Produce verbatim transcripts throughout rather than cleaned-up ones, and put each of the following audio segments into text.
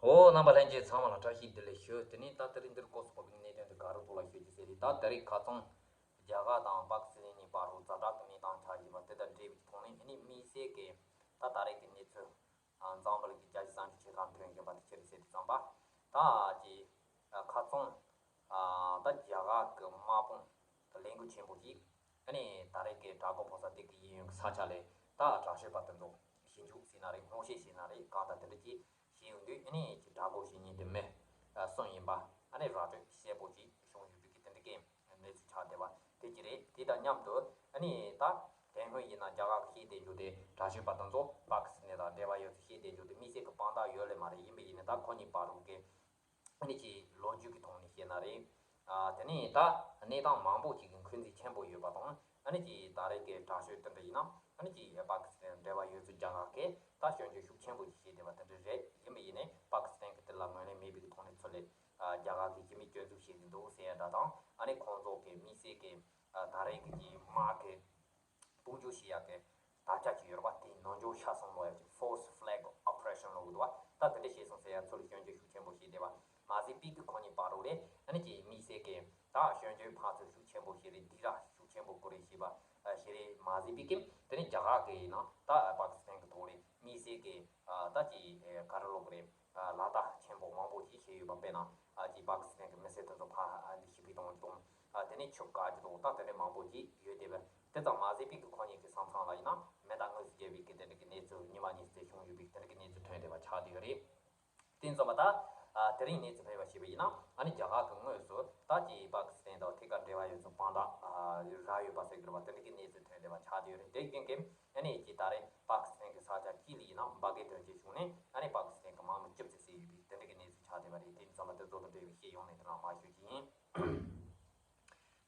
འོ། རྣམ་པ་ལྷན་རྒྱས་ཚང་མ་ལ་བཀྲ་ཤིས་བདེ་ལེགས་ཞུ། དེ་ནས་ད་དེ་རིང་འདིར་སྐོར་སོགས་པའི་གནད་དོན་དེ་ག་རེ་ཐོག་ལ་ཞུ་རྒྱུ་ཟེར་ཏེ། ད་དེ་རིང་ཁ་སང་རྒྱ་གར་དང་པ་ཀི་སི་ཐན་གཉིས་བར་དུ་ཛ་དྲག་གི་གནས་སྟངས་ཆགས་བཞིན་པ་དེ་དང་འབྲེལ་བའི་ཐོག་ནས། ཨ་ནི་དམིགས་བསལ་གྱི་ད་ད་རེས་ཀྱི་གནས་ཚུལ་འཛམ་བུ་གླིང་གི་རྒྱལ་སྤྱིའི་བསམ་ཚུལ་ཆེ་ཁག་ཐོན་བཞིན་པ་དེ་ཅི་རེད་ཟེར་དུས་ཙམ་པ། ད་ཀྱི་ཁ་སང་ད་རྒྱ་གར་གྱི་དམག་དཔུང་གི་ལས་འགུལ་ཆེན་པོ་ཞིག་ཨ་ནི་ད་རེས་ཀྱི་བྲག་འགོ་ཕོ་གསར་དེ་གི་གཡས་གཡོན་གྱི་ས་ཆ་ལ་ད་དྲག་སྤྱོད་པ་དེ་ཚོ་ཞིབ་འཇུག་ཟེར་ན་རེད། སྔོག་བཤེར་ཟེར་ན་རེད། གང་ལྟར་དེ་འདྲ་ཅིག་བྱས་ཡོང་དུས། ཨ་ནི་ཀྱི་བྲག་འགོ་བྱེད་མཁན་དེ་མི་གསུམ་ཡིན་པ་ཨ་ནི་ར་སྤྲོད་གསལ་པོ་ཅིག་བྱུང་ཡོད་པའི་གི་དེ་འདྲ་གི་གནས་ཚུལ་ཆགས་བསྡད་པ་དེ་ཅི་རེད། དེ་དང་མཉམ་དུ་ཨ་ནི་ད་དེ་སྔོན་ཡིན་ན་རྒྱ་གར་གྱི་ཤེས་ལྡན་འཇོག་དེ་དྲག་སྤྱོད་པ་དེ་ཚོ་པ་ཀི་སི་ཐན་དང་འབྲེལ་བ་ཡོད་ཚུལ་ཤེས་ལྡན་འཇོག་དེ་དམིགས་བསལ་གྱི་དཔང་རྟགས་ཡོད་ལེ་མ་རེད། ཡིན་པ་ཡིན་ན་ད་ཁོ་གཉིས་བར་དུ་གི་ཨ་ནི་ཀྱི་ལོ་རྒྱུས་ཀྱི་ཐོག་ནས་བཤད་ན་རེད། ཨ་དེ་ནས་ད་གནས་སྟངས་མང་པོ་ཅིག་གི་འཁོན་འཛིན་ཆེན་པོ་ཡོད་པ་དང་། ཨ་ནི་ཀྱི་ད་རེས་ཀྱི་དྲག་སྤྱོད་དེ་འདྲ་ཡིན་ན་ཨ་ནི་ཀྱི་པ་ཀི་སི་ཐན་འབྲེལ་བ་ཡོད་ཚུལ་རྒྱ་གར་གྱིས་ད་སྐྱོན་བརྗོད་ཤུགས་ཆེན་པོ་ཞིག་བྱས་བསྡད་པ་དེ་འདྲ་རེད། ཡིན་པ་ཡིན་ནའི་པ་ཀི་སི་ཐན་གྱིས་དེ་ལ་ངོས་ལེན་མེད་པའི་ཐོག་ནས་ཚུར་ལ་ཨ་རྒྱ་གར་གྱིས་ཅི་མིན་སྐྱོན་འཛུགས་བྱེད་ཀྱི་འདུག་ཟེར་ཡ་འདྲ་དང་། ཨ་ནི་ཁོང་ཚོ་གི་དམིགས་བསལ་གྱི་ཨ་ད་རེས་ཀྱི་ཀྱི་དམག་གི་དཔུང་འཇུག་བྱེད་ཡག་གི་དར་ཆ་ཅིག་ཡོད་རེད་པ། དེ་ནང་འཇོག་ཤ་སོང་ལོ་ཡ་ཅིག་False Flag Operation ལབ་ཀྱི་འདུག་པ། ད་དེ་འདྲ་བྱས་སོང་ཟེར་ཡ་ཚུར་སྐྱོན་བརྗོད་ཤུགས་ཆེན་པོ་བྱས་བསྡད་པ་མ་ཟད་པའི་གི་ཁོ་གཉིས་བར་དུ་ལས་ཨ་ནི་ཀྱི་དམིགས་བསལ་གྱི་ད་སྐྱོན་བརྗོད་ཕར་ཚུར་ཤུགས་ཆེན་པོ་བྱས་རེད། སྡིགས་ར་ཤུགས་ཆེན་པོ་བསྐུལ་རེད་ཞེས་པ་ཨ་བྱས་རེད། མ་ཟད་པའི་གི་དེ་ནས་རྒྱ་གར་གྱི་ཡིན་ན་ད་པ་ཀི་སི་ཐན་གྱི་ཐོག་ལས་དམིགས་བསལ་གྱི་ཨ་ད་ཀྱི་ཨ་ག་རེ་ལབ་དགོས་རེད། ཨ་ལག་བསྟར་ཆེན་པོ་མང་པོ་ཞིག་བྱས་ཡོད་པ། དཔེར་ན་ཨ་ཀྱི་པ་ཀི་སི་ཐན་གྱི་མི་སེར་དེ་ཚོ་ཕར་ཨ་འདི་ཞིག་པའི་གཏོང་རྒྱུ་དང་། ཨ་དེ་ནས་ཆུ་བཀག་རྒྱུ་དང་། ད་དེ་འདྲ་མང་པོ་ཞིག་ཡོད་བསྡད་པས། དེ་ཙམ་མ་ཟད་པའི་གི་ཁོ་གཉིས་ཀྱི་ས་མཚམས་ལ་ཡིན་ན་མེ་མདའ་དངོས་སུ་བརྒྱབ་པའི་གི་དེ་འདྲ་གི་གནས་ཚུལ་ཉི་མ་གཉིས་ཙམ་བྱུང་ཡོད་པའི་གི་དེ་འདྲ་གི་གནས་ཚུལ་ཐོན་བསྡད་པ་ཆགས་བསྡད་ཡོད་རེད། དེ་ཙམ་པ་ད་ཨ་དེ་རིང་གནས་ཚུལ་ཕེབས་པ་ཞིག་པ་ཡིན་ན། ཨ་ནི་རྒྱ་གར་གྱི་དངོས་སུ་ད་ཀྱི་པ་ཀི་སི་ཐན་དང་ཐད་ཀར་འབྲེལ་བ་ཡོད་ཚུལ་དཔང་རྟགས་ཨ་རག་ཡོད་པ་ཟེར་གྱི་རེད་པ། དེ་འདྲ་གི་གནས་ཚུལ་ཐོན་བསྡད་པ་ཆགས་བསྡད་ཡོད་རེད། དེ་རྐྱེན་གྱིས་ཨ་ནི་ཀྱི་ད་རེས་པ་ཀི་སི་ཐན་གྱི་ས་ཆ་གཅིག་ལ་ཡིན་ན་འབར་གས་དོན་རྐྱེན་བྱུང་ནས་ཨ་ནི་པ་ཀི་སི་ཐན་གྱི་དམག་མི་བཅུ་བཙུགས་བྱས་ཡོད་པའི་དེ་འདྲ་གི་གནས་ཚུལ་ཆགས་བསྡད་པ་རེད། དེ་ཙམ་པ་དེ་ཚོ་དང་འབྲེལ་བའི་ཤེས་ཡོང་ནས་དེ་རང་མ་ཞུ་གི་ཡིན།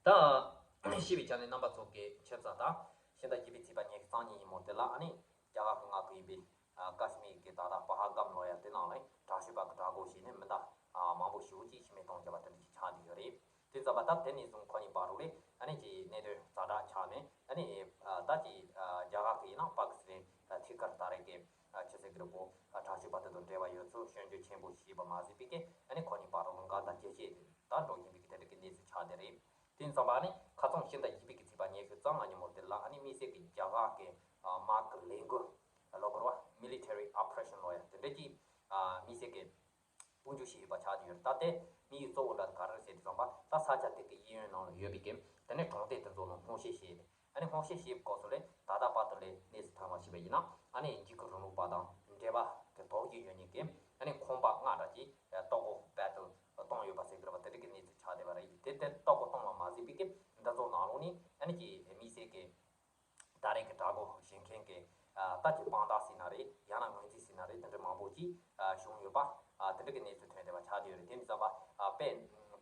ད་ཤེས་པའི་ཆ་ནས་རྣམ་པ་ཚོ་གི་ཆབ་ས་དང་ཕྱི་ཟླ་བཞི་པའི་ཚེས་པ་ཉི་ཤུ་རྩ་གཉིས་ཉིན་མོ་དེ་ལ་ཨ་ནི་རྒྱ་གར་གྱི་མངའ་ཁུལ་ཡིན་པའི་ཨ་ཀ་ཤི་མིར་གྱི་ད་ལྟ་པ་ཧལ་གམ་ལབ་ཡ་དེ་ནང་ལ་དྲག་སྤྱོད་པ་གི་དྲག་རྒོལ་བྱས་ནས་མི་སྣ་ཨ་མང་པོ་ཞེ་པོ་ཅིག་ཤི་རྨས་གཏོང་བྱས་པ་དེ་འདྲ་ཅིག་ཆགས་བསྡད་ཡོད་རེད། དེ་ཙམ་པ་ད་དེ་ནས་བཟུང་ཁོ་གཉིས་བར་དུ་ལས་ཨ་ནི་ཀྱི་གནད་དོན་ཛ་དྲག་ཆགས་ནས། ཨ་ནི་ཨ་ད་ཀྱི་ཨ་རྒྱ་གར་གྱི་ཡིན་ན་པ་ཀི་སི་ཐན་ཨ་ཐད་ཀར་ད་རེས་ཀྱི་ཨ་ཆི་ཟེར་གྱི་རེད་གོ། ཨ་དྲག་སྤྱོད་པ་དེ་དང་འབྲེལ་བ་ཡོད་ཚུལ་སྐྱོན་བརྗོད་ཆེན་པོ་བྱས་པ་མ་ཟད་པའི་གི་ཨ་ནི་ཁོ་གཉིས་བར་དུ་ལ་འགལ་ཟླ་ཇེ་ཆེ་ད་འགྲོ་བཞིན་པའི་གི་དེ་འདྲ་གི་གནས་ཚུལ་ཆགས་བསྡད་རེད། དེ་ཙམ་པ་ཨ་ནི་ཁ་སང་ཕྱི་ཟླ་བཞི་པའི་གི་ཚེས་པ་ཉི་ཤུ་རྩ་ལྔ་ཉིན་མོ་དེ་ལ་ཨ་ནི་དམིགས་བསལ་གྱི་རྒྱ་གར་གྱི་ཨ་དམག་གི་ལས་འགུལ་ལབ་དགོས་རེད་པ། Military Operation ལབ་ཡ་དེ་འདྲ་ཅིག་ཨ་དམིགས་བསལ་གྱི་དཔུང་འཇུག་བྱས་ཡོད་པ་ཆགས་བསྡད་ཡོད་རེད། ད་དེ་དམིགས་ཡུལ་གཙོ་བོ་འདྲ་ག་རེ་རེད་ཟེར་དུས་ཙམ་པ། ད་ས་ཆ་དེ་གི་གཡས་གཡོན་ནང་ལ་ཡོད་པའི་གི་དེ་ནས་གྲོང་སྡེ་དེ་ཚོ་ལ་སྔོག་བཤེར་བྱས་ནས། ཨ་ནི་སྔོག་བཤེར་བྱས་པའི་སྐབས་སུ་ལས་ད་ལྟ་བར་དུ་ལས་གནས་ཚུལ་ཐོན་པ་ཞིག་པ་ཡིན་ན། ཨ་ནི་འཇིགས་སྐུལ་རིང་ལུགས་པ་དང་འབྲེལ་བ་གི་དོགས་གཞི་ཡོད་མཁན་གྱི་ཨ་ནི་ཁང་པ་ལྔ་འདྲ་ཅིག་ལྟོ་གོས་བེད་དུ་བཏང་ཡོད་པ་ཟེར་གྱི་རེད་པ། དེ་འདྲ་གི་གནས་ཚུལ་ཆགས་བསྡད་པ་རེད། དེ་ལྟར་ལྟོ་གོས་བཏང་བ་མ་ཟད་པའི་གི་འདི་ཚོ་ནང་ལོགས་ནས་ཨ་ནི་ཀྱི་དམིགས་བསལ་གྱི་ད་རེས་ཀྱི་དྲག་རྒོལ་བྱེད་མཁན་གྱི་ཨ་ད་ཀྱི་དཔང་རྟགས་ཟེར་ན་རེད། ཡང་ན་ངོས་འཛིན་ཟེར་ན་རེད། དེ་འདྲ་མང་པོ་ཅིག་ཨ་བྱུང་ཡོད་པ། ཨ་དེ་འདྲ་གི་གནས་ཚུལ་ཐོན་བསྡད་པ་ཆགས་བསྡད་ཡོད་རེད། དེ་ནི་ཙམ་པ་ཨ་དཔེ་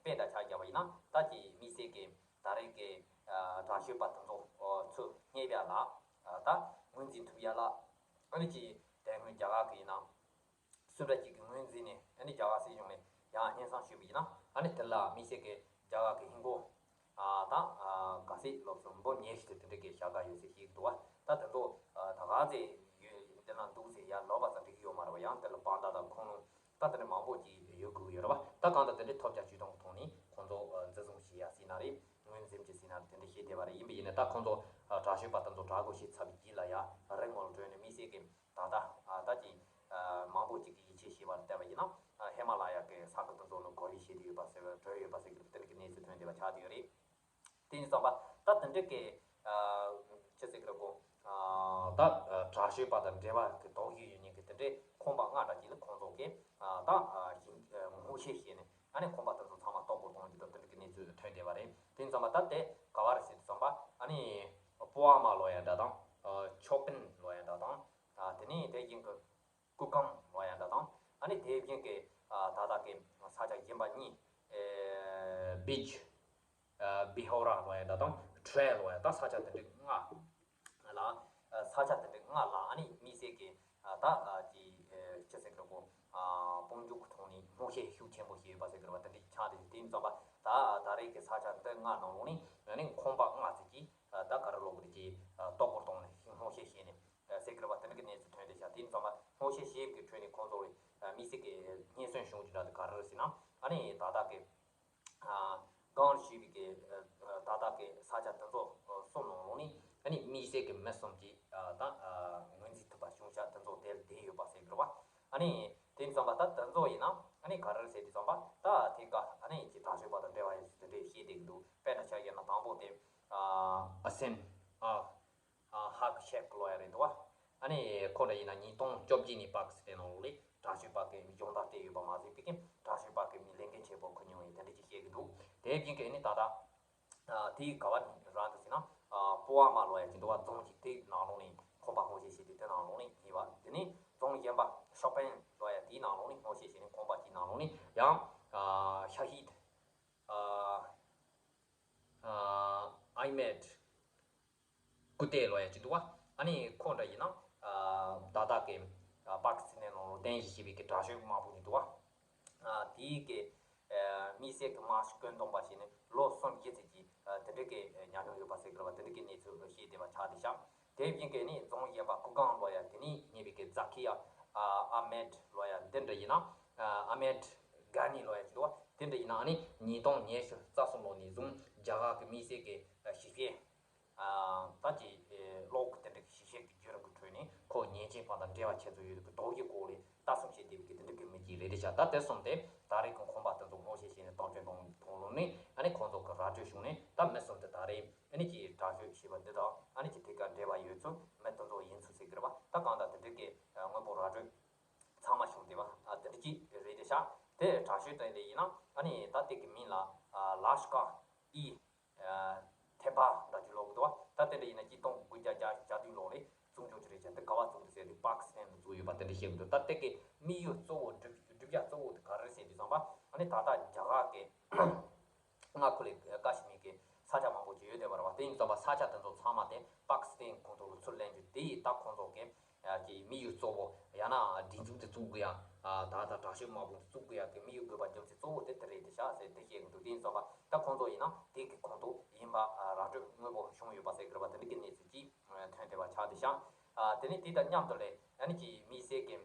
དཔེ་འདྲ་ཆ་བཞག་པ་ཡིན་ན། ད་ཀྱི་དམིགས་བསལ་གྱི་ད་རེས་ཀྱི་ཨ་དྲག་སྤྱོད་པ་དེ་ཚོ་ཨ་ཚུར་རྙེད་པ་ལ་ཨ་ད་ངོས་འཛིན་ཐུབ་ཡ་ལ། ཨ་ནི་ཀྱི་དེ་སྔོན་རྒྱ་གར་གྱི་ཡིན་ན་སུ་འདྲ་ཅིག་གིས་ངོས་འཛིན་ནས། ཨ་ནི་རྒྱ་གར་སྲིད་གཞུང་ནས་ཡང་སྙན་སེང་ཞུས་པ་ཡིན་ན། ཨ་ནི་དེ་ལ་དམིགས་བསལ་གྱི་རྒྱ་གར་གྱི་ཧིན་སྒོར་ཨ་ད་ཨ་ག་ཚོད་ལབ་སོང་། འབུམ་ཉི་ཤུ་དེ་དེ་འདྲ་གི་བྱ་དགའ་ཡོད་ཟེར་ཞིག་འདུག་པ། ད་དེ་ཚོ་ཨ་ད་ག་ཚོད་ཡོད་འདི་ན་འདུག་ཟེར་ཡར་ལབ་པ་ཙམ་འགྲིག་གི་ཡོད་མ་རེད་པ། ཡང་དེ་ལ་དཔང་རྟགས་དང་ཁུངས་ལུང་ད་དེ་འདྲ་མང་པོ་ཅིག་ཡོད་དགོས་ཀྱི་ཡོད་རེད་པ། ད་གང་ལྟར་དེ་འདྲའི་ཐོབ་རྒྱ་ཇུས་སྟོན་གྱི་ཐོག་ནས་ཁོང་ཚོ་ཨ་འཛིན་བཟུང་བྱེད་ཡ་ཟེར་ན་རེད། ངོས་འཛིན་བྱེད་ཟེར་ན་རེད། དེ་འདྲ་བྱས་བསྡད་པ་རེད། ཡིན་པ་ཡིན་ནའི་ད་ཁོང་ཚོ་ཨ་དྲག་སྤྱོད་པ་དེ་ཚོ་དྲག་རྒོལ་བྱས་ཚར་བའི་རྗེས་ལ་ཡ་རི་ངོ་ལ་བྲོས་ནས་དམིགས་བསལ་གྱི་ད་ལྟ་ཨ་ད་ཀྱི་ཨ་མང་པོ་ཅིག་གིས་ཡིད་ཆེས་བྱས་པ་ལ་བལྟས་པ་ཡིན་ན། ཨ་ཧི་མ་ལ་ཡ་གི་ས་ཁུལ་དེ་ཚོ་ལ་སྒོ་རྒྱག་བྱས་བསྡད་ཡོད་པ་ཟེར་བ། བྲོས་ཡོད་པ་ཟེར་གྱི་རེད། དེ་འདྲ་གི་གནས་ཚུལ་ཐོན་བསྡད་པ་ཆགས་བསྡད་ཡོད་རེད། དེ་ཡིན་ཙང་པ་ད་དེ་འདྲ་གི་ཨ་ཅི་ཟེར་གྱི་རེད་གོ། ཨ་ད་ཨ་དྲག་སྤྱོད་པ་དང་འབྲེལ་བ་གི་དོགས་གཞི་ཡོད་མཁན་གྱི་དེ་འདྲའི་ཁང་པ་ལྔ་འདྲ་ཅིག་ལ་ཁོང་ཚོ་གིས་ཨ་ད་ཨ་ཞིང་ཨ་སྔོག་བཤེར་བྱས་ནས། ཨ་ནི་ཁང་པ་དེ་ཚོ་ཚང་མ་གཏོར་རྒོལ་གཏོང་རྒྱུ་དང་དེ་འདྲ་གི་གནས་ཚུལ་ཐོན་བསྡད་པ་རེད། དེ་ཡིན་ཙང་པ་ད་དེ་ག་བ་རེད་ཟེར་དུས་ཙམ་པ། ཨ་ནི་པུལ་ཝ་མ་ལབ་ཡ་འདྲ་དང་། ཨ་ཆོ་པིན་ལབ་ཡ་འདྲ་དང་། ཨ་དེ་ནས་དེ་བཞིན་གྱི་ཀུལ་གམ་ལབ་ཡ་འདྲ་དང་། ཨ་ནི་དེ་བཞིན་གྱི་ཨ་ད་ལྟ་གི་ས་ཆ་གཞན་པ་གཉིས། ཨེ་བིཇ། ཨ་བི་ཧོ་ར་ལབ་ཡ་འདྲ་དང་། ཁྲེ་ལབ་ཡ། ད་ས་ཆ་དེ་འདྲ་ལྔ་ལ། ཨ་ས་ཆ་དེ་འདྲ་ལྔ་ལ་ཨ་ནི་དམིགས་བསལ་གྱི་ཨ་ད་ཨ་ཀྱི་ཨེ་ཅི་ཟེར་གྱི་རེད་གོ། ཨ་དཔུང་འཇུག་གི་ཐོག་ནས་སྔོག་བཤེར་ཤུགས་ཆེན་པོ་བྱས་ཡོད་པ་ཟེར་གྱི་རེད་པ། དེ་འདྲ་ཆགས་བསྡད་ཡོད། དེ་ཡིན་ཙང་པ་ད་ད་རེས་ཀྱི་ས་ཆ་འདི་ལྔ་ནང་ལོགས་ནས་ཨ་ནི་ཁང་པ་ལྔ་ཙམ་གྱིས་ཨ་ད་ག་རེ་ལབ་དགོས་རེད། ཀྱི་ཨ་གཏོར་རྒོལ་བཏང་ནས་སྔོག་བཤེར་བྱས་ནས། ཨ་ཟེར་གྱི་རེད་པ། དེ་འདྲ་གི་གནས་ཚུལ་ཐོན་བསྡད་ཤག་དེ་ཡིན་ཙང་པ་སྔོག་བཤེར་བྱས་པའི་ཁྲོད་ནས་ཁོང་ཚོ་ལ་ཨ་ དམིགས་བསལ་གྱི་སྙན་སེང་ཞུ་རྒྱུ་འདྲ་དེ་ག་རེ་རེད་ཟེར་ན། ཨ་ནི་ད་ལྟ་གི་ཨ་གང་ཞུས་པའི་གི་ཨ་ད་ལྟ་གི་ས་ཆ་དེ་ཚོ་གསུམ་ནང་ལོགས་ནས་ཨ་ནི་དམིགས་བསལ་གྱི་མི་གསུམ་གྱིས་ཨ་ད་ཨ་ངོས་འཛིན་ཐུབ་པ་བྱུང་ཤག་དེ་ཚོ་དེར་བསྡད་ཡོད་པ་ཟེར་གི་རེད་བ། ཨ་ནི་དེ་ཙམ་པ་ད་དེ་ཚོ་ཡིན་ན་ཨ་ནི་ག་རེ་རེད་ཟེར་དུས་ཙམ་པ་ད་ཐད་ཀར་ཨ་ནི་ཀྱི་དྲག་སྤྱོད་པ་དང་འབྲེལ་བ་ཡོད་ཚུལ་དེ་འདྲས་བཤད་བསྡད་ཀྱི་འདུག་དཔེར་ན་ཆ་བཞག་ན་དང་པོ་དེ་ཨ་ཨ་སེན་ཨ་ཧ་ཤེག་ལོ་ཡ་རེད་འདུག་བ། ཨ་ནི་ཁོ་འདྲ་ཡིན་ན་ཉིས་སྟོང་བཅོ་བརྒྱད་ནས་པ་ཀི་སི་ཐན་ནང་ལོགས་ལ་དྲག་སྤྱོད་པ་གི་སྦྱོང་བརྡར་སྤྲད་ཡོད་པ་མ་ཟད་པའི་གི་དྲག་སྤྱོད་པ་གི་མི་ལས་འགན་ཆེན་པོ་ཁུར་མྱོང་ཡིན་དེ་འདྲ་ཅིག་བཤད་ཀྱི་འདུག་དེའི་རྒྱུན་གྱི་ཨ་ནི་ད་ལྟ་ཨ་དེའི་ག་བ་རང་དུ་ཟིན་ན་ཨ་པོ་ཨ་མ་ལོ་ཡ་ཅིག་འདུག་བ། རྫོང་གཅིག་དེའི་ནང་ལོགས་ནས་ཁོམ་པ་སྔོག་བཤེར་བྱས་ཏེ་དེ་ནང་ལོགས་ནས་ཡིན་བ། དེ་ནས་རྫོང་གཞན་པ་ཤོ་པན་ལོ་ཡ་དེའི་ནང་ལོགས་ནས་སྔོག་བཤེར་བྱས་ནས་ཁོམ་པ་གཅིག་ནང་ལོགས་ནས་ཡང་ཨ་ཤ་ཧིད་ཨ་ཨ་ཨའི་མེད་ཀུ་ཏེ་ལོ་ཡ་ཅིག་འདུག་བ། ཨ་ནི་ཁོ་འདྲ་ཡིན་ན་ཨ་ད་ལྟ་གི་ཨ་པ་ཀི་སི་ཐན་ནང་ལོགས་རྟེན་གཞི་བྱས་པའི་གི་དྲག་སྤྱོད་དམག་དཔུང་ཅིག་འདུག་བ། ཨ་དེའི་གི་ཨ་དམིགས་བསལ་གི་དམག་ཤུགས་བཀོད་འདོམས་པ་བྱས་ནས་ལོ་གསུམ་བཞི་ཙམ་གྱི་ཨ་དེ་འདྲའི་གི་ཉམས་མྱོང་ཡོད་པ་ཟེར་གི་རེད་བ། དེ་འདྲའི་གི་གནས་ཚུལ་བཤད་བསྡད་པ་ཆགས་བསྡད་ཤག་དེ་བཞིན་གི་ནི་རྫོང་གཞན་པ་ཀུ་གང་ལོ་ཡ་དེ་ནས་ཉེ་བའི་གི་ཛ་ཁི་ཡ་ཨ་ཨ་མེད་ལོ་ཡ་དེ་འདྲ་ཡིན་ན་ཨ་ཨ་མེད་གྷ་ནི་ལོ་ཡ་ཅིག་འདུག་བ། དེ་འདྲ་ཡིན་ན་ཨ་ནི་ཉིས་སྟོང་ཉི་ཤུ་རྩ་གསུམ་ལོ་ནས་བཟུང་རྒྱ་གར་གི་དམིགས་བསལ་གི་ཨ་ཞིབ་བཤེར་ཨ་ད་ཀྱི་ཨེ་གློག་གི་དེ་འདྲ་གི་ཞིབ་བཤེར་གྱི་བརྒྱུད་རིམ་གྱི་ཁྲོད་ནས་ཁོ་ཉེས་ཅན་པ་དང་འབྲེལ་བ་ཆེ་ཚུལ་ཡོད་པའི་དོགས་གཞི་སྐོར་ལས་ལྟ་སྲུང་བྱེད་བསྡད་པའི་གི་དེ་འདྲ་གི་མི་གཅིག་རེད་དེ་ཤག་ད་དེ་གསུམ་དེ་ད་རེས་ཀྱི་ཁོམ་པ་དེ་ཚོ་སྔོག་བཤེར་བྱས་ནས་བརྟག་དཔྱད་གཏོང་གཏོང་ལོང་ནས་ཨ་ནི་ཁོང་ཚོ་གི་ར་སྤྲོད་བྱུང་ནས་ད་མི་གསུམ་དེ་ད་རེས་ཨ་ནི་ཀྱི་དྲག་སྤྱོད་བྱས་པ་འདི་དང་ཨ་ནི་ཀྱི་ཐད་ཀར་འབྲེལ་བ་ཡོད་ཚུལ་མི་དེ་ཚོ་ཡིན་ཚུལ་ཟེར་གི་རེད་བ། ད་གང་ལྟར་དེ་འདྲ་གི་དངོས་པོ་ར་སྤྲོད་ཚང་མ་བྱུང་བསྡད་པ་ཨ་དེ་འདྲ་གཅིག་རེད་དེ་ཤག་དེ་དྲག་སྤྱོད་དེ་འདྲ་ཡིན་ན་ཨ་ནི་ད་དེ་གི་མིང་ལ་ཨ་ལ་ཤ་ཀ་ཨི་ཐེ་བ་འདྲ་ཅིག་ལབ་གི་འདུག་བ། ད་དེ་འདྲ་ཡིན་ན་གཅིག་སྟོང་དགུ་བརྒྱ་བརྒྱད་ཅུ་གྱ་བདུན་ལོ་ལས་བཙུགས་འཇོག་ཅིག་རེད་ཤག་དེ་ག་བ་བཙུགས་འདུག་ཟེར་དུས་པ་ཀི་སི་ཐན་ལ་བཙུགས་ཡོད་པ་དེ་འདྲ་བཤད་གི་འདུག་ད་དེ་གི་དམིགས་ཡུལ་གཙོ་བོ་སྒྲུབ་སྒྲུབ་ཡ་གཙོ་བོ་དེ་ག་རེ་རེད་ཟེར་དུས་ཙམ་པ་ཨ་ནི་ད་ལྟ་རྒྱ་གར་གི་མངའ་ཁུལ་ལ་ཀ་ཤི་མིར་གྱི་ས་ཆ་མང་པོ་ཅིག་ཡོད་བསྡད་པ་རེད་བ། དེ་ཡིན་ཙམ་པ་ས་ཆ་དེ་ཚོ་ཚང་མ་དེ་པ་ཀི་སི་ཐན་ཁོངས་གཏོགས་ལ་ཚུར་ལེན་རྒྱུ་དེ་ཡིས་ད་ཁོང་ཚོ་གི་ཀྱི་དམིགས་ཡུལ་གཙོ་བོ་ཡང་ན་སྒྲིག་འཛུགས་དེ་བཙུགས་དགོས་ཡ། ད་ལྟ་དྲག་ཤོས་དམག་དཔུང་དེ་བཙུགས་དགོས་ཡ་གི་དམིགས་ཡུལ་དགོས་པ་རྒྱུ་མཚན་གཙོ་བོ་དེ་དེ་རེད་དེ་ཤག་ཟེར་དེ་བཤད་གི་འདུག་དེ་ཡིན་ཙམ་པ་ད་ཁོང་ཚོ་ཡིན་ན་དེ་གི་ཁོངས་གཏོགས་ཡིན་པ་ར་སྤྲོད་དངོས་པོ་བྱུང་ཡོད་པ་ཟེར་གི་རེད་བ། དེ་འདྲ་གི་གནས་ཚུལ་ཅིག་ཐོན་བསྡད་པ་ཆགས་དེ་ཤག་དེ་ནས་དེ་དང་མཉམ་དུ་ལས་ཨ་ནི་ཀྱི་དམིགས་བསལ་གི་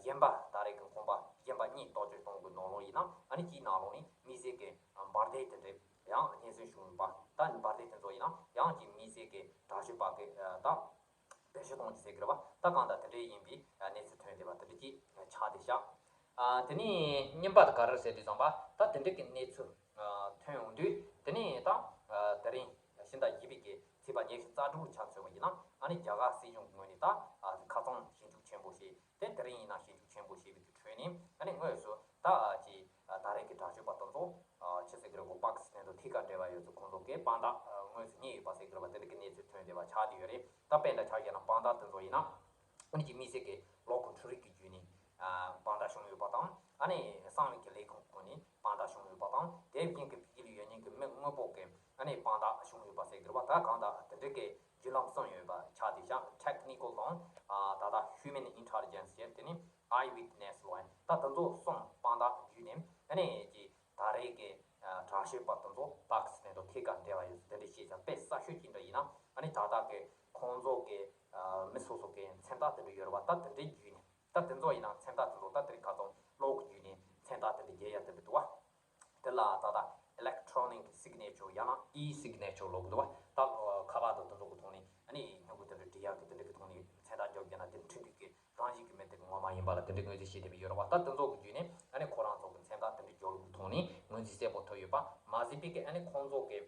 གཞན་པ་ད་རེས་ཀྱི་ཁོམ་པ་གཞན་པ་གཉིས་རྟོག་དཔྱོད་གཏོང་གི་ནང་ལོགས་ཡིན་ན་ཨ་ནི་ཀྱི་ནང་ལོགས་ནས་དམིགས་བསལ་གྱི་འབར་མདེལ་དེ་འདྲས་ཡང་སྙན་སེང་བྱུང་ཡོད་པ། ད་འབར་མདེལ་དེ་ཚོ་ཡིན་ན་ཡང་ཀྱི་དམིགས་བསལ་གྱི་དྲག་ཤོས་པ་གི་ད་བེད་སྤྱོད་གཏོང་རྒྱུ་ཟེར་གི་རེད་བ། ད་གང་ལྟར་དེ་འདྲས་ཡིན་པའི་གནས་ཚུལ་ཐོན་བསྡད་པ་དེ་འདྲས་ཀྱི་ཆགས་བསྡད་ཤག་དེ་ནས་གཉིས་པ་དེ་ག་རེ་ཟེར་དུས་ཙམ་པ་ད་དེ་འདྲས་ཀྱི་གནས་ཚུལ་ཐོན་ཡོང་དུས་དེ་ནས་ད་དེ་རིང་ཕྱི་ཟླ་བཞི་པའི་གི་ཚེས་པ་ཉི་ཤུ་རྩ་དྲུག་ཆ་མཚོན་པ་ཡིན་ན་ཨ་ནི་རྒྱ་གར་སྲིད་གཞུང་གི་ངོས་ནས་ད་ཁ་ཚང་ཞིབ་འཇུག་ཆེན་པོ་ཞིག་དེ་དེ་རིང་ཡིན་ན་ཞིབ་འཇུག་ཆེན་པོ་ཞིག་གི་ཁྲོད་ནས་ཨ་ནི་དངོས་སུ་ད་ཀྱི་ད་རེས་ཀྱི་དྲག་སྤྱོད་པ་དེ་ཚོ་ཆི་ཟེར་གི་རེད་གོ་པ་ཀི་སི་ཐན་དང་ཐད་ཀར་འབྲེལ་བ་ཡོད་ཚུལ་ཁོང་ཚོ་གིས་དཔང་རྟགས་དངོས་སུ་རྙེད་ཡོད་པ་ཟེར་གི་རེད་བ། དེ་འདྲ་གི་གནས་ཚུལ་ཐོན་བསྡད་པ་ཆགས་བསྡད་ཡོད་རེད། ད་དཔེར་ན་ཆ་བཞག་ན་དཔང་རྟགས་དེ་ཚོ་ཡིན་ན་ཨ་ནི་ཀྱི་དམིགས་བསལ་གྱི་གློག་གི་འཕྲུལ་རིག་གི་བརྒྱུད་ནས་དཔང་རྟགས་བྱུང་ཡོད་པ་དང་ཨ་ནི་གསང་བའི་གི་ལས་ཁུངས་ཁོངས་ནས་དཔང་རྟགས་བྱུང་ཡོད་པ་དང་དེ་བཞིན་གྱི་བོད་ཀྱི་ལ་ཡོད་མཁན་གྱི་མི་དངོས་པོ་གི་ཨ་ནི་དཔང་རྟགས་བྱུང་ཡོད་པ་ཟེར་གི་རེད་བ། ད་གང་ལྟར་དེ་འདྲ་གི་བརྒྱུད་ལམ་གསུམ་ཡོད་པ་ཆགས་བསྡད་ཤག Technical དང་ད་ལྟ་Human Intelligence ཟེར་དེ་ནི་Eyewitness ལོ་ཡིན། ད་དེ་ཚོ་གསུམ་དཔང་རྟགས་བརྒྱུད་ནས་ཨ་ནི་ཀྱི་ད་རེས་ཀྱི་དྲག་ཤོས་པ་དེ་ཚོ་པ་ཀི་སི་ཐན་དང་ཐད་ཀར་འབྲེལ་བ་ཡོད་ཚུལ་དེ་འདྲ་བཤད་ཀྱང་དཔེ་གསར་ཤོས་ཅིག་འདྲ་ཡིན་ན་ཨ་ནི་ད་ལྟ་གི་ཁོང་ཚོ་གི་མི་སོ་སོ་གི་མཚན་རྟགས་དེ་འདྲ་ཡོད་རེད་བ། ད་དེ་འདྲའི་བརྒྱུད་ནས་ད་དེ་ཚོ་ཡིན་ན་མཚན་རྟགས་དེ་ཚོ་ད་དེ་རིང་ཁ་སང་གློག་གི་བརྒྱུད་ནས་མཚན་རྟགས་དེ་འདྲ་རྒྱག་ཡ་དེ་འདྲ་འདུག་བ། དེ་ལ་ད་ལྟ་Electronic Signature ཡང་ན་E Signature ལབ་གི་འདུག་བ། ད་ཁ་པར་དང་དེ་ཚོ་གི་ཐོག་ནས་ཨ་ནི་སྨྱུ་གུ་དེ་འདྲ་འབྲི་ཡག་གི་དེ་འདྲ་གི་ཐོག་ནས་མཚན་རྟགས་རྒྱག་རྒྱུ་ན་དེ་འཕྲིན་དུས་ཀྱི་རང་བཞིན་གྱི་མི་དེ་ངོ་མ་ཡིན་པ་ལ་དེ་འདྲའི་ངོས་འཛིན་བྱེད་བསྡད་པ་ཡོད་རེད་བ། ད་དེ་ཚོ་གི་བརྒྱུད་ནས་ཨ་ནི་ཁོ་རང་ཚོ་གི་མཚན་རྟགས་དེ་འདྲ་རྒྱག་ལུགས་ཀྱི་ཐོག་ནས་ངོས་འཛིན་གསལ་པོ་ཐོབ་ཡོད་པ་མ་ཟད་པའི་གི་ཨ་ནི་ཁོང་ཚོ་གི་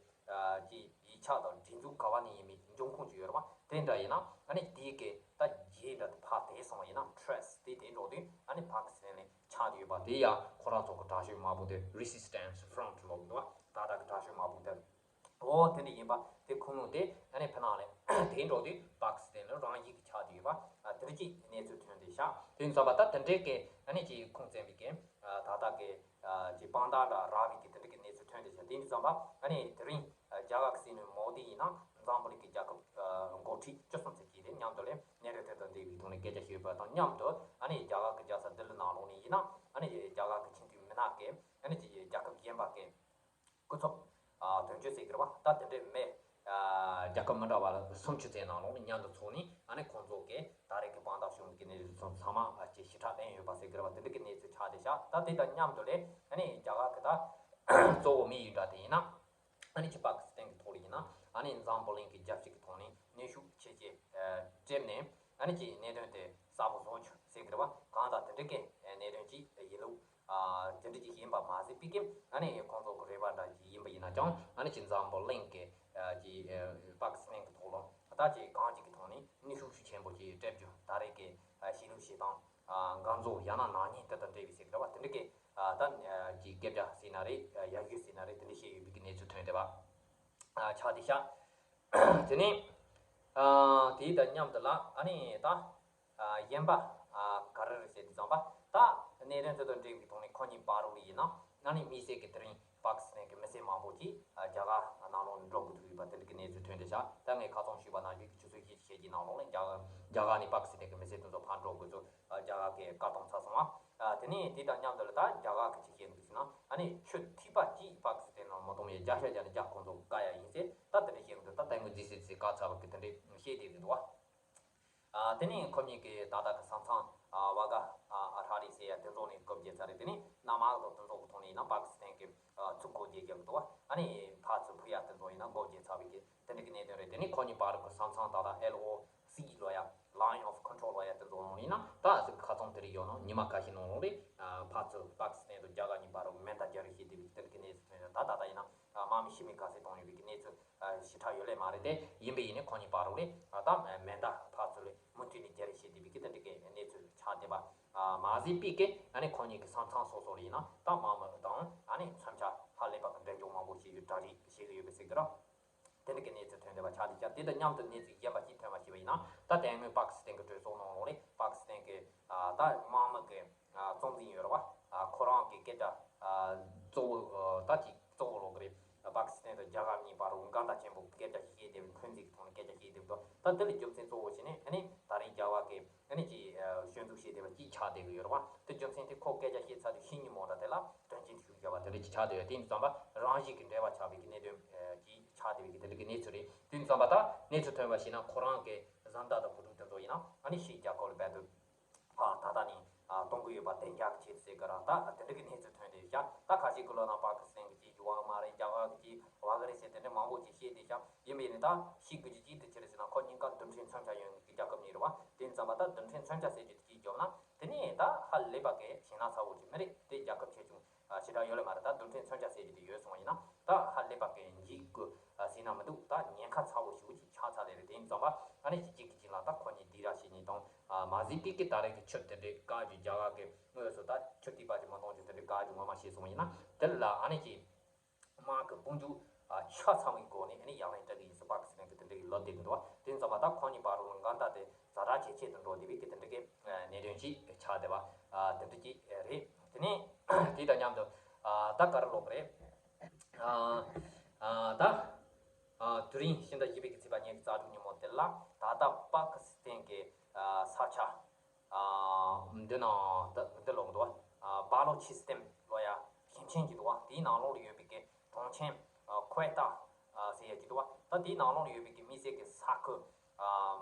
ཀྱི་ཡིག་ཆ་དང་སྒྲིག་འཛུགས་ག་བ་ནས་ཡིན་མིན་འབྱུང་ཁུངས་ཅིག་ཡོད་རེད་བ། དེ་འདྲ་ཡིན་ན་ཨ་ནི་དེའི་གི་ད་རྗེས་འདྲ་དེ་ཕར་དེད་སོང་བ་ཡིན་ན་trace དེ་དེ་འགྲོ་དུས་ཨ་ནི་པ་ཀི་སི་ཐན་ལ་ཆགས་ཡོད་པ་དེ་ཡང་ཁོ་རང་ཚོ་གི་དྲག་ཤོས་དམག་དཔུང་དེ་Resistance Front ལབ་འདུག་བ། ད་ལྟ་གི་དྲག་ཤོས་དམག་དཔུང་དེ། འོ་དེ་འདྲ་ཡིན་པ་དེ་ཁུངས་ལུང་དེ་ཨ་ནི་ཕ་ནང་ལས་དེ་འགྲོ་དུས་པ་ཀི་སི་ཐན་ལ་རང་ཡིག་གི་ཆགས་བསྡད་ཡོད་པ་དེ་འདྲ་ཅིག་གནས་ཚུལ་ཐོན་བསྡད་ཤག་དེ་ཡིན་ཙང་པ་ད་དེ་འདྲའི་གི་ཨ་ནི་ཅིག་ཁུངས་བཙན་པའི་གི་ད་ལྟ་གི་ཅིག་དཔང་རྟགས་འདྲ་རག་པའི་གི་དེ་འདྲ་གི་གནས་ཚུལ་ཐོན་བསྡད་ཤག་དེ་ཡིན་ཙང་པ་ཨ་ནི་དེ་རིང་རྒྱ་གར་གི་སྲིད་བློན་མོ་དི་ཡིན་ན་འཛམ་བུ་གླིང་གི་རྒྱལ་ཁབ་འགོ་ཁྲིད་བཅུ་གསུམ་ཙམ་གྱིས་དེ་མཉམ་དུ་ལས་གནད་དོན་དེ་དང་འབྲེལ་བའི་ཐོག་ནས་སྐད་ཆ་ཤོད་པ་དང་མཉམ་དུ་ཨ་ནི་རྒྱ་གར་གི་རྒྱལ་ས་ལྡི་ལི་ནང་ལོགས་ནས་ཡིན་ན་ཨ་ནི་རྒྱ་གར་གི་ཆེས་མཐོའི་མི་སྣ་གི་ཨ་ནི་ཅིག་རྒྱལ་ཁབ་གཞན་པ་གི་སྐུ་ཚབ་དོན་གཅོད་ཟེར་གི་རེད་བ། ད་དེ་འདྲའི་མི་རྒྱལ་ཁབ་མི་འདྲ་བ་ལ་སུམ་ཅུ་ཙམ་ནང་ལོགས་ནས་མཉམ་དུ་ཚོགས་ནས་ཨ་ནི་ཁོང་ཚོ་གི་ ད་རེས་ཀྱི་དཔང་རྟགས་བྱུང་གི་གནས་ཚུལ་ཚང་མ་ཅིག་ཞིབ་ཕྲ་ལེན་ཡོད་པ་ཟེར་གི་རེད་བ། དེ་འདྲ་གི་གནས་ཚུལ་ཆགས་བསྡད་ཤག་ད་དེ་དང་མཉམ་དུ་ལས་ཨ་ནི་རྒྱ་གར་གྱི་ད་གཙོ་བོ་དམིགས་ཡུལ་འདྲ་དེ་ཡིན་ན། ཨ་ནི་ཅིག་པ་ཀི་སི་ཐན་གྱི་ཐོག་ལ་ཡིན་ན་ཨ་ནི་འཛམ་བུ་གླིང་གི་རྒྱལ་སྤྱི་གི་ཐོག་ནས་གནོན་ཤུགས་ཆེ་ཆེ་སྤྲད་ནས་ཨ་ནི་ཅིག་གནད་དོན་དེ་གསལ་པོ་བཟོ་ཆོག་ཟེར་གི་རེད་བ། གང་ལྟར་དེ་འདྲ་གི་གནད་དོན་ཅིག་ཡིན་ལུགས་དེ་འདྲ་ཅིག་ཡིན་པ་མ་ཟད་པའི་ཀྱི་ཨ་ནི་ཁོང་ཚོ་གི་རེ་བ་འདྲ་ཅིག་ཡིན་པ་ཡིན་ན་ཀྱང་ཨ་ནི་ཅིག་འཛམ་བུ་གླིང་གི་ཅིག་པ་ཀི་སི་ཐན་གྱི་ཐོག་ལ་ད་ཅིག་གང་ཅིག་གི་ཐོག་ནས་གནོན་ཤུགས་ཤུགས་ཆེན་པོ་ཅིག་སྤྲད་རྒྱུ་ད་རེས་ཀྱི་བྱེད་ལུགས་བྱེད་སྟངས་འགག་རྩོད་ཡང་ན་ནག་ཉེས་དེ་དང་འབྲེལ་བའི་ཟེར་གི་རེད་བ། དེ་འདྲ་གི་ད་ཅིག་སྐད་ཆ་ཟེར་ན་རེད། ཡར་རྒྱས་ཟེར་ན་རེད། དེ་འདྲ་བཤད་ཡོད་པའི་གི་གནས་ཚུལ་ཐོན་བསྡད་པ་ཆགས་བསྡད་ཤག་དེ་ནས་དེའི་དང་མཉམ་དུ་ལ་ཨ་ནི་ད་གཞན་པ་ག་རེ་རེད་ཟེར་དུས་ཙམ་པ་ད་གནད་དོན་དེ་དང་འབྲེལ་བའི་ཐོག་ནས་ཁོ་གཉིས་བར་རུ་ཡིན་ན་ཨ་ནི་དམིགས་བསལ་གྱི་དེ་རིང་པ་ཀི་སི་ཐན་གྱི་མི་སེར་མང་པོ་ཅིག་རྒྱ་གར་ནང་ལོགས་ནས་འགྲོ་དགོས་ཐུག་ཡོད་པ་དེ་འདྲ་གི་གནས་ཚུལ་ཐོན་བསྡད་ཤག་ད་ངས་ཁ་སང་ཞུས་པ་ནང་བཞིན་གྱི་ཆུ་ཚོད་བཞི་ཞེ་གཅིག་ནང་ལོགས་ལ་རྒྱ་གར་རྒྱ་གར་ནས་པ་ཀི་སི་ཐན་གྱི་མི་སེར་དེ་ཚོ་ཕར་འགྲོ་དགོས་ཚུལ་རྒྱ་གར་གྱིས་བཀའ་གཏོང་ཚར་སོང་བ། དེ་ནས་དེ་དང་མཉམ་དུ་ལ་ད་རྒྱ་གར་གྱིས་ཅི་བཤད་འདུག་ཟེར་ན་ཨ་ནི་ཆུ་ཐིགས་པ་གཅིག་པ་ཀི་སི་ཐན་ནང་མ་གཏོང་བའི་རྒྱ་ཤ་རྒྱ་ནི་རྒྱ་ཁོང་ཚོ་བཀག་ཡ་ཡིན་ཟེར་ད་དེ་འདྲ་བཤད་འདུག་ད་དེ་སྔོན་རྫིས་སྲིད་ཟེར་བཀག་ཚར་བ་གི་དེ་འདྲ་བཤད་བསྡད་ཀྱི་འདུག་བ། དེ་ནས་ཁོ་གཉིས་ཀྱིས་ད་ལྟ་གི་ས་མཚམས་ཝ་ག་ཧ་རི་ཟེར་ཡ་དེ་ཚོ་ནས་སྒོ་བརྒྱབ་ཚར་རེད། དེ་ནས་གནམ་འོག་དང་དེ་ཚོ་གི་ཐོག་ནས་ཡིན་ན་པ་ཀི་སི་ཐན་གྱི་ཚུར་སྒོ་འབྱེད་རྒྱབ་འདུག་བ། ཨ་ནི་ཕར་ཚུར་འཕུར་ཡ་དེ་ཚོ་ཡིན་ན་སྒོ་བརྒྱབ་ཚར་བའི་གི་དེ་འདྲ་གི་གནད་དོན་རེད། དེ་ནས་ཁོ་གཉིས་བར་གི་ས་མཚམས་ད་ལྟ་ཨེལ་ཨོ་སི་ལོ་ཡ་Line of Control ལོ་ཡ་དེ་ཚོ་ནང་ཡིན་ན་ད་ཨ་ཟིག་ཁ་ཚང་དེ་རིགས་ཡོད་ན་ཉི་མ་ཁ་ཤས་ནང་ལོགས་རེད། ཕར་ཚུར་པ་ཀི་སི་ཐན་དང་རྒྱ་གར་གཉིས་བར་རུ་མེ་མདའ་རྒྱག་རེས་བྱས་བསྡད་པའི་གི་དེ་འདྲ་གི་གནས་ཚུལ་ཐོན་ཡོད། ད་ད་ལྟ་ཡིན་ན་དམག་མི་ཤི་རྨས་ག་ཚད་བཏང་ཡོད་པའི་གི་གནས་ཚུལ་ཞིབ་ཕྲ་ཡོད་ལེ་མ་རེད། དེ་ཡིན་པ་ཡིན་ནའི་ཁོ་གཉིས་བར་རུ་ལས་ད་མེ་མདའ་ཕར་ཚུར་ལས་མུ་མཐུད་ནས་རྒྱག་རེས་བྱས་བསྡད་པའི་གི་དེ་འདྲ་གི་གནས་ཚུལ་ཆགས་བསྡད་པ་མ་ཟད་པའི་གི་ཨ་ནི་ཁོ་གཉིས་ཀྱི་ས་མཚམས་སོ་སོ་ལ་ཡིན་ན་ད་དམག་མི་དང་ཨ་ནི་མཚོན་ཆ་ཧ་ལས་པ་གི་འགྲེམས་འཇོག་མང་པོ་བྱས་ཡོད་གྲ་སྒྲིག་བྱེད་ཀྱི་ཡོད་པའི་ཟེར་གི་ར། དེ་འདྲ་གི་གནས་ཚུལ་ཐོན་བསྡད་པ་ཆགས་བསྡད་ཤག་དེ་དང་མཉམ་དུ་གནས་ཚུལ་གཞན་པ་ཅིག་ཐོན་པ་ཞིག་པ་ཡིན་ན་ད་དེ་སྔོན་པ་ཀི་སི་ཐན་གི་གྲོས་ཚོགས་ནང་ལོགས་ལས་པ་ཀི་སི་ཐན་གི་ད་དམག་མི་གི་གཙོ་འཛིན་ཡོད་རེད་བ། ཁོ་རང་གི་སྐད་ཆ་གཙོ་བོ་ད་ཅིག་གཙོ་བོ་ལོག་གི་རེད། པ་ཀི་སི་ཐན་དང་རྒྱ་གར་གཉིས་བར་དུ་འགལ་ཟླ་ཆེན་པོ་སྐད་ཆ་ཞིག་བཤད་བསྡད་པའི་འཁོན་འཛིན་གི་ཐོག་ནས་སྐད་ཆ་བཤད་བསྡད་འདུག་ད་དེ་ལ་རྒྱུ་མཚན་གཙོ་བོ་བྱས་ནས་ཨ་ནི་ད་རིང་རྒྱ་གར་གི་ཨ་ནི་ཅིག་སྐྱོན་འཛུགས་བྱས་བསྡད་པ་ཅིག་ཆགས་བསྡད་གི་ཡོད་རེད་བ། དེ་རྒྱུ་མཚན་དེ་ཁོ་སྐད་ཆ་བཤད་ཚར་དུས་ཕྱི་ཉིན་མོ་འདྲ་དེ་ལ་དོན་རྐྱེན་དེ་ཞུགས་བཞག་པ་དེ་འདྲ་ཅིག་ཆགས་བསྡད་ཡོད། དེ་ཡིན་ཙམ་པ་རང་བཞིན་གྱི་འབྲེལ་བ་ཆགས་པའི་གི་གནད་དོན་ཅིག་ཆགས་བསྡད་པའི་གི་དེ་འདྲ་གི་གནས་ཚུལ་རེད། དེ་ཡིན་ཙམ་པ་ད་གནས་ཚུལ་ཐོན་པ་ཞིག་ན་ཁོ་རང་གི་བཟའ་ཟླ་དང་བུ་ཕྲུག་དེ་ཚོ་ཡིན་ན་ཨ་ནི་ཕྱིའི་རྒྱལ་ཁབ་ལ་རྦད་དེ་ཕར་ད་ལྟ་ནས་གཏོང་གི་ཡོད་པ་བདེ་འཇགས་ཀྱི་ཆེད་ཟེར་གི་ར། ད་དེ་འདྲ་གི་གནས་ཚུལ་ཐོན་བསྡད་ཤག་ད་ཁ་ཤས་ཀྱི་ལོ་ན་པ་ཀི་སི་ཐན་གི་ཅིག་ཡུ་བ་མ་རེད། རྒྱ་གར་གི་ཅིག་བ་གི་རེད་ཟེར་དེ་འདྲ་མང་པོ་ཅིག་བཤད་བསྡད་ཤག་ཡིན་པ་ཡིན་ནའི་ད་ཤེས་དགོས་རྒྱུ་ཅིག་དེ་ཅི་རེད་ཟེར་ན་ཁོ་གཉིས་ཀ་མདུན་ཕྲན་མཚོན་ཆ་ཡོད་མཁན་གྱི་རྒྱལ་ཁབ་གཉིས་རེད་བ། དེ་ཡིན་ཙམ་པ་ད་མདུན་ཕྲན་མཚོན་ཆ་ཟེར་རྒྱུ་དེ་ཅིག་བརྗོད་ན་དེ་ནས་ད་ཧ་ལས་པ་གི་ཞེད་སྣང་ཚ་བོ་ཅིག་མི་རེད། དེ་རྒྱལ་ཁབ་ཆེ་ཆུང་ཞེ་དྲག་ཡོད་ལེ་མ་རེད། ད་མདུན་ཕྲན་མཚོན་ཆ་ཟེར་རྒྱུ་དེ་ཡོད་སོང་བ་ཡིན་ན་ད་ཧ་ལས་པ་གི་འཇིགས་དགོས་ཟེར་ན་མི་འདུག་ད་ཉེན་ཁ་ཚ་བོ་ཞེ་པོ་ཅིག་ཆགས་ཚར་ལེ་རེད། དེ་ཡིན་ཙམ་པ་ཨ་ནི་གཅིག་གཅིག་གི་གཅིག་ལ་ད་ཁོ་གཉིས་སྡིགས་ར་བྱེད་མཁན་དང་མ་ཟད་པའི་གི་ད་རེས་ཀྱི་ཆུ་དེ་འདྲའི་བཀག་རྒྱུ་རྒྱ་གར་གི་དངོས་སུ་ད་ཆུ་ཐིགས་པ་ཅིག་མ་གཏོང་རྒྱུ་དེ་འདྲའི་བཀག་རྒྱུ་ངོ་མ་བྱས་སོང་བ་ཡིན་ན་དེ་ལ་ཨ་ནི་ཅིག་དམག་གི་དཔུང་འཇུག་ཆ་ཚང་བའི་སྒོ་ནས་ཨ་ནི་ཡང་ལན་སྤྲད་གི་ཡིན་ཟེར་པ་ཀི་སི་ཐན་གི་དེ་འདྲ་གི་ལབ་བསྡད་ཀྱི་འདུག་བ། དེ་ཡིན་ཙམ་པ་ད་ཁོ་གཉིས་བར་དུ་འགལ་ཟླ་དེ་ཛ་དྲག་ཇེ་ཆེ་དུ་འགྲོ་བསྡད་པའི་གི་དེ་འདྲ་གི་གནད་དོན་ཅིག་ཆགས་བསྡད་པ་དེ་འདྲ་ཅིག་རེད། དེ་ནས་དེ་དང་མཉམ་དུ་ད་ག་རེ་ལབ་དགོས་རེད། ད་དེ་རིང་ཕྱི་ཟླ་བཞི་པའི་གི་ཚེས་པ་ཉེར་གཅིག་རྩ་དྲུག་ཉིན་མོ་དེ་ལ་ད་ལྟ་པ་ཀི་སི་ཐན་གི་ས་ཆ་འདི་ནང་འདི་འདི་ལོག་འདུག་བ། སྦ་ལོ་ཆི་སི་ཐན་ལོ་ཡ་ཞིང་ཆེན་གྱི་འདུག་བ། དེའི་ནང་ལོགས་ལ་ཡོད་པའི་གི་གྲོང་ཆེན་ཁོ་ཨེ་ཏ་ཟེར་ཡ་གྱི་འདུག་བ། ད་དེའི་ནང་ལོགས་ལ་ཡོད་པའི་གི་དམིགས་བསལ་གྱི་ས་ཁུལ་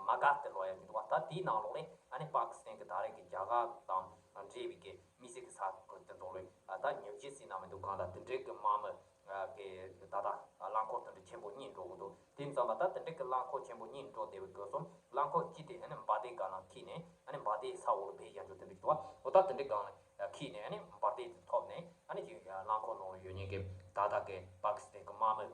མ་ག་ཏི་ལོ་ཡ་གྱི་འདུག་བ། ད་དེའི་ནང་ལོགས་ལ་ཨ་ནི་པ་ཀི་སི་ཐན་གྱི་ད་རེས་ཀྱི་རྒྱ་གར་དང་འབྲེལ་བའི་གི་དམིགས་བསལ་གྱི་ས་ཁུལ་དེ་ཚོ་ལ་ད་ཉོ་ཆས་ཟེར་ན་མི་འདུག་གང་ལྟར་དེ་འདྲའི་གི་དམག་མི་གི་ད་ལྟ་རླངས་འཁོར་དེ་འདྲ་ཆེན་པོ་གཉིས་འགྲོ་གི་འདུག་དེ་ཡིན་ཙམ་པ་ད་དེ་འདྲའི་གི་རླངས་འཁོར་ཆེན་པོ་གཉིས་འགྲོ་བསྡད་པའི་སྐབས་སུ་རླངས་འཁོར་གཅིག་དེ་ཨ་ནི་འབར་མདེལ་སྒང་ལ་འཁྱེར་ནས་ཨ་ནི་འབར་མདེལ་ས་འོག་ལ་སྦས་བཞག་རྒྱུ་དེ་འདྲ་ཞིག་འདུག་འོ་ད་དེ་འདྲའི་སྒང་ལ་འཁྱེར་ནས་ཨ་ནི་འབར་མདེལ་དེ་ཐོབ་ནས་ཨ་ནི་ཅིག་རླངས་འཁོར་ནང་ལ་ཡོད་མཁན་གྱི་ད་ལྟ་གི་པ་ཀི་སི་ཐན་གི་དམག་མི་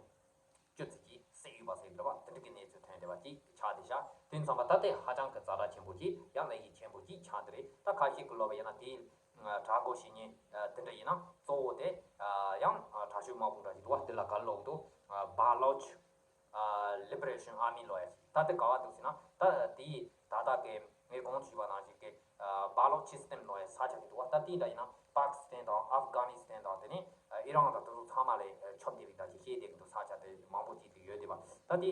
བཅུ་ཙམ་གྱིས་བསད་ཡོད་པ་ཟེར་གི་རེད་བ། དེ་འདྲ་གི་གནས་ཚུལ་ཐོན་བསྡད་པ་ཅིག་ཆགས་བསྡད་ཤག་དེ་ཡིན་ཙམ་པ་ད་ལྟའི་ཧ་ཅང་གི་ཛ་དྲག་ཆེན་པོ་ཅིག་ཡང་ལས་གཞི་ཆེན་པོ་ཅིག་ཆགས་བསྡད་རེད། ད་ཁ་ཤས་ཀྱི་ལབ་པ་ཡིན་ན་དེའི་དྲག་རྒོལ་བྱེད་མཁན་དེ་འདྲ་ཡིན་ན་གཙོ་བོ་དེ་ཡང་དྲག་ཤོས་དམག་དཔུང་འདྲ་ཞིག་འདུག་བ། དེ་ལ་ག་རེ་ལབ་འདུག Baloch Liberation Army ལབ་ཡ་ཞིག་ད་དེ་ག་བ་འདུག་ཟེར་ན་ད་དེའི་ད་ལྟ་གི་ངས་གོང་དུ་ཞུས་པ་ནང་བཞིན་གི་Baloch System ལབ་ཡ་ས་ཆ་དེ་འདུག་བ། ད་དེའི་འདྲ་ཡིན་ན་པ་ཀི་སི་ཐན་དང་ཨབ་གྷ་ནི་སི་ཐན་དང་དེ་ནས་ཨི་རན་དང་དེ་ཚོ་ཚང་མ་ལ་ཁྱབ་བསྡད་པའི་འདྲ་ཞིག་བཤད་བསྡད་ཀྱི་འདུག་ས་ཆ་དེ་མང་པོ་ཅིག་ཏུ་ཡོད་བསྡད་པ། ད་དེ་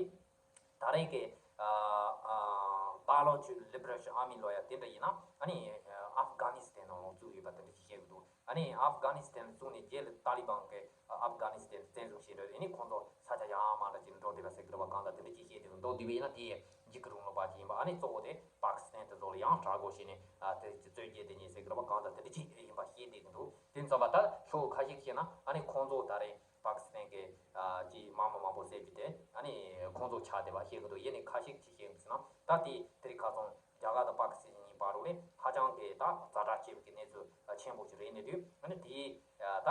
ད་རེས་ཀྱི་Baloch Liberation Army ལབ་ཡ་དེ་འདྲ་ཡིན་ན་ཨ་ནི་ཨབ་གྷ་ནི་སི་ཐན་ནང་ལོགས་བཙུགས་ཡོད་པ་དེ་འདྲ་ཞིག་བཤད་ཀྱི་འདུག་ཨ་ནི་ཨབ་གྷ་ནི་སི་ཐན་བཙུགས་ནས་རྗེས་ལ་ཏཱ་ལི་བན་གྱིས་ཨབ་གྷ་ནི་སི་ཐན་བཙན་བཟུང་བྱས་འདྲ་ཨ་ནི་ཁོང་ཚོ་ས་ཆ་ཡར་མར་ལ་ཅིག་འགྲོ་བསྡད་པ་ཟེར་གི་རེད་བ། གང་ལྟར་དེ་འདྲ་ཅིག་བཤད་དེ་འདུག་དེ་བས་ན་དེ་ གི་རིང་ལུགས་པ་ཅིག་ཡིན་པ། ཨ་ནི་གཙོ་བོ་དེ་པ་ཀི་སི་ཐན་དེ་ཚོ་ལ་ཡང་དྲག་དགོས་བྱས་ནས། ཨ་དེ་ཅི་རྩོད་རྒྱུ་དེ་ཉིད་ཟེར་གི་རེད་པ། གང་ལྟར་དེ་འདྲ་ཅིག་ཡིན་པ་ཤེས་བསྡད་ཀྱི་འདུག་དེ་ཙམ་པ་ད་ཕྱོགས་ཁ་ཤས་བཤད་ན། ཨ་ནི་ཁོང་ཚོ་ད་རེས་པ་ཀི་སི་ཐན་གྱི་ཨ་ཅིག་དམག་མི་མང་པོ་བསད་རྒྱུ་དེ་ཨ་ནི་ཁོང་ཚོ་ཆགས་བསྡད་པ་ཤེས་ཀྱི་འདུག་ཡིན་ནའི་ཁ་ཤས་ཅིག་བཤད་ཀྱི་ཟེར་ན། ད་དེ་དེ་རིང་ཁ་སང་རྒྱ་གར་དང་པ་ཀི་སི་ཐན་གཉིས་བར་ལ་ཧ་ཅང་གི་ད་ཛ་དྲག་ཆེ་བའི་གནས་ཚུལ་ཆེན་པོ་ཞིག་རེད། ནས་དུས་ཨ་ནི་དེ་ད།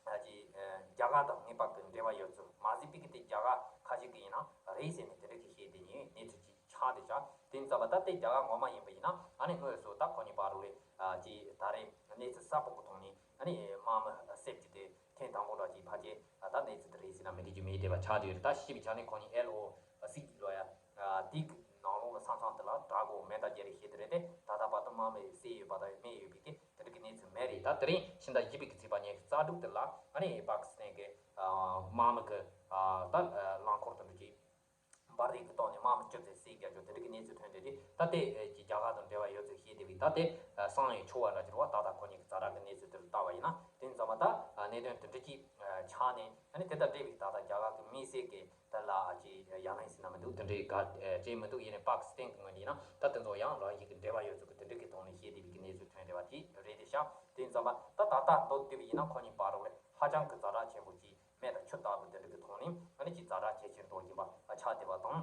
ཨ་ཅིག་ཨ་རྒྱ་གར་དང་ངེས་པར་དུ་འབྲེལ་བ་ཡོད་ཚུལ་མ་གཟིགས་པའི་གི་དེ་རྒྱ་གར་ཁ་ཤས་ཀྱིས་ཡིན་ན་རེད་ཟེར་ནས་དེ་འདྲ་གི་བཤད་དེ་ཉིན་གནས་ཚུལ་ཅིག་ཆགས་བསྡད་ཤག་དེ་ཙམ་པ་ད་དེ་རྒྱ་གར་ངོ་མ་ཡིན་པ་ཡིན་ན། ཨ་ནི་དངོས་སུ་ད་ཁོ་གཉིས་བར་རུ་རེད། ཨ་ཅིག་ད་རེས་གནས་ཚུལ་གསལ་པོ་གི་ཐོག་ནས་ཨ་ནི་དམག་མི་བསད་རྒྱུ་དེ་ཐེངས་དང་པོ་འདྲ་ཅིག་ཕལ་ཆེར་ད་གནས་ཚུལ་དེ་རེད་ཟེར་ན་མི་འགྲིག་རྒྱུ་མེད་བསྡད་པ་ཆགས་བསྡད་ཡོད་རེད། ད་ཤེས་པའི་ཆ་ནས་ཁོ་གཉིས་ཨེལ་ཨོ་སི་ལོ་ཡ་དེ་གི་ནང་ལོགས་ལ་ས་མཚམས་དེ་ལ་དྲག་དགོས་མེ་མདའ་རྒྱག་རེས་བྱེད་དེ་རེད་དེ། ད་ལྟ་བར་དུ་དམག་མི་བསད་ཡོད་པ་དང་རྨས་ཡོད་པའི་གི་དེ་འདྲ་གི་གནས་ཚུལ་མེད་རེད། ད་དེ་རིང་ཕྱི་ཟླ་བཞི་པའི་གི་ཚེས་པ་ཉེར་རྩ་དྲུག་དེ་ལ་ཨ་ནི་པ་ཀི་སི་ཐན་གི་ཨ་དམག་མི་གི་ཨ་ད་རླངས་འཁོར་དེ་འདྲ་ཅིག་འབར་རིགས་ཀྱི་ཐོག་ནས་དམག་མི་བཅུ་ཙམ་བསད་བརྒྱབ་ཆོག་དེ་འདྲ་གི་གནས་ཚུལ་ཐོན་བསྡད་རེད། ད་དེ་ཨེ་ཅིག་རྒྱ་གར་དང་འབྲེལ་བ་ཡོད་ཚུལ་བཤད་བསྡད་པའི་ད་དེ་ཨ་གསང་བའི་ཆོ་ག་འདྲ་ཅིག་རེད་པ། ད་ལྟ་ཁོ་གཉིས་ཀྱི་ཛ་དྲག་གི་གནས་ཚུལ་དེ་ལ་བལྟས་པ་ཡིན་ན། དེ་ཙམ་པ་ད་ཨ་གནད་དོན་དེ་འདྲ་ཅིག་ཨ་ཆགས་ནས། ཨ་ནི་དེ་དང་འབྲེལ་བའི་ད་ལྟ་རྒྱ་གར་གི་དམིགས་བསལ་གི་དེ་ལ་ཅིག་ཡ་ལན་ཟེར་ན་མི་འདུག་དེ་འདྲའི་ག་ཨེ་བྱས་མི་འདུག་ཡིན་ནའི་པ་ཀི་སི་ཐན་གི་ངོས་ནས་ཡིན་ན་ད་དེ་ཚོ་ཡང་རང་བཞིན་གྱི་འབྲེལ་བ་ཡོད་ཚུལ་གྱི་དེ་འདྲའི་གི་ཐོག་ནས་བཤད་བསྡད་པའི་གི་གནས་ཚུལ་ཐོན་བསྡད་པ་ཅིག་རེད་དེ་ཤག་དེ་ཙམ་པ་ད་ད་ལྟ་མདོར་བསྡུས་པ་ཡིན་ན་ཁོ་གཉིས་བར་རུ་ལ་ཧ་ཅང་གི་ཛ་དྲག་ཆེན་པོ་ཅིག་མེ་དང་ཆུ་ལྟ་བུ་དེ་འདྲ་གི་ཐོག་ནས་ཨ་ནི་ཅིག་ཛ་དྲག་ཇེ་ཆེར་འགྲོ་བཞིན་པ་ཆགས་བསྡད་པ་དང་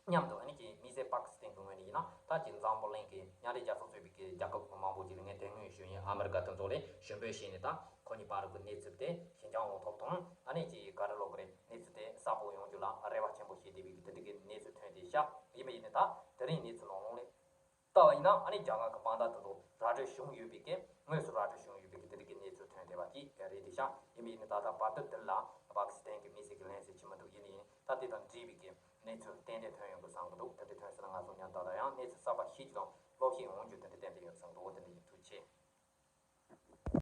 མཉམ་དུ། ཨ་ནི་ཅིག་དམིགས་བསལ་པ་ཀི་སི་ཐན་གི་ངོས་ནས་ཡིན་ན་ད་ཅིག་འཛམ་བུ་གླིང་གི་མཉམ་འབྲེལ་རྒྱལ་ཚོགས་གཙོས་པའི་གི་རྒྱལ་ཁབ་མང་པོ་ཅིག་ལ་ངས་དེ་སྔོན་ཞུས་ཡིན། ཨ་མི་རི་ཀ་དེ་ཚོ་ལ་ཞུ་འབོད་བྱས་ནས་ད་ཁོ་གཉིས་བར་གི་གནས་ཚུལ་དེ་ཞི་འཇམ་ཡོང་ཐབས་དང་། ཨ་ནི་ཅིག་ག་རེ་ལབ་དགོས་རེད། གནས་ཚུལ་དེ་གསལ་པོ་ཡོང་རྒྱུ་ལ་རེ་བ་ཆེན་པོ་བྱེད་བསྡད་པའི་གི་དེ་འདྲ་གི་གནས་ཚུལ་ཐོན་བསྡད་ཤག་ཡིན་པ་ཡིན་ནའི་ད་དེ་རིང་གནས་ཚུལ་ནང་ལོགས་ལ་ལྟ་བ་ཡིན་ན། ཨ་ནི་རྒྱ་གར་གྱི་དཔང་རྟགས་དེ་ཚོ་ར་སྤྲོད་བྱུང་ཡོད་པའི་གི། དངོས་སུ་ར་སྤྲོད་བྱུང་ཡོད་པའི་གི་དེ་འདྲ་གི་གནས་ཚུལ་ཐོན་བསྡད་པ་ཅིག་རེད་དེ་ཤག་ཡིན་པ་ཡིན་ནའི་ད་ལྟ་བར་དུ་དེ་ལ་པ་ཀི་སི་ཐན་གྱི་དམིགས་བསལ་གྱི་ལན་ཟེར་གྱི་མི་འདུག་ཡིན་ནའི་ད་དེ་དང་འབྲེལ་བའི་གི་གནས་ཚུལ་ཏན་ཏན་ཐོན་ཡོང་གི་བསམ་གི་འདུག་དེ་འདྲ་ཐོན་ཟིན་ན་ང་ཚོ་མཉམ་དུ་ད་ལྟ་ཡང་གནས་ཚུལ་གསར་པ་ཤེས་རྒྱུ་དང་བློ་ཤེས་འོང་རྒྱུ་དེ་འདྲ་ཏན་ཏན་ཡོད་བསམ་གི་འདུག་དེ་འདྲ།